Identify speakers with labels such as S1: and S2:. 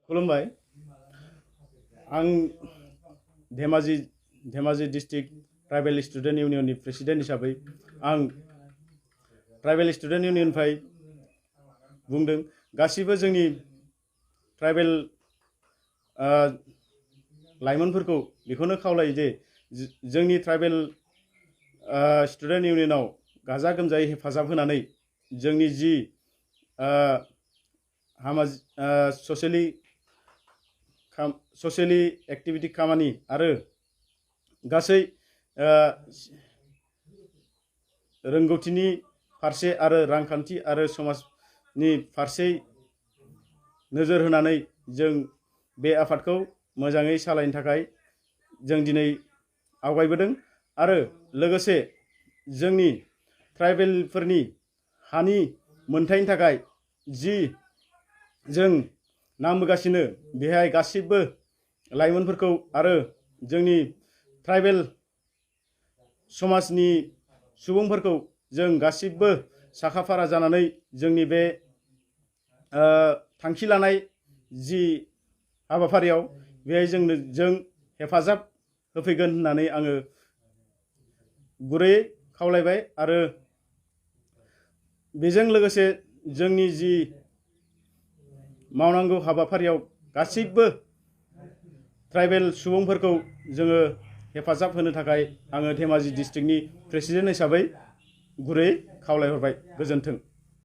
S1: खुलुमबाय। आं Dhemaji district tribal student इउनियननि प्रेसिडेन्ट हिसाबै आं ट्राइबेल स्टुडेन्ट इउनियननिफ्राय बुंदों गासिबो जोंनि ट्राइबेल लाइमोनफोरखौ बेखौनो खावलायो जे जोंनि ट्राइबेल स्टुडेन्ट इउनियनाव गाजा गोमजायै हेफाजाब होनानै जोंनि जि ससियेलि एक्टिभिटी खामानि आरो गासै रोंगौथिनि फारसे आरो रांखान्थि आरो समाजनि फारसे नोजोर होनानै जों बे आफादखौ मोजाङै सालायनो थाखाय जों दिनै आवगायबोदों आरो लोगोसे जोंनि ट्राइबेलफोरनि हानि मोनथायनि थाखाय जि जों नांबोगासिनो बेहाय गासिबो लाइमोनफोरखौ आरो जोंनि ट्राइबेल समाजनि सुबुंफोरखौ जों गासिबो साखाफारा जानानै जोंनि बे थांखि लानाय जि हाबाफारियाव बेहाय जों हेफाजाब होफैगोन होननानै आङो गुरैयै खावलायबाय आरो बेजों लोगोसे जोंनि जि मावनांगौ हाबाफारियाव गासिबो ट्राइबेल सुबुंफोरखौ जोङो हेफाजाब होनो थाखाय आङो धेमाजि डिस्ट्रिक्टनि प्रेसिडेन्ट हिसाबै गुरैयै खावलायहरबाय। गोजोन्थों।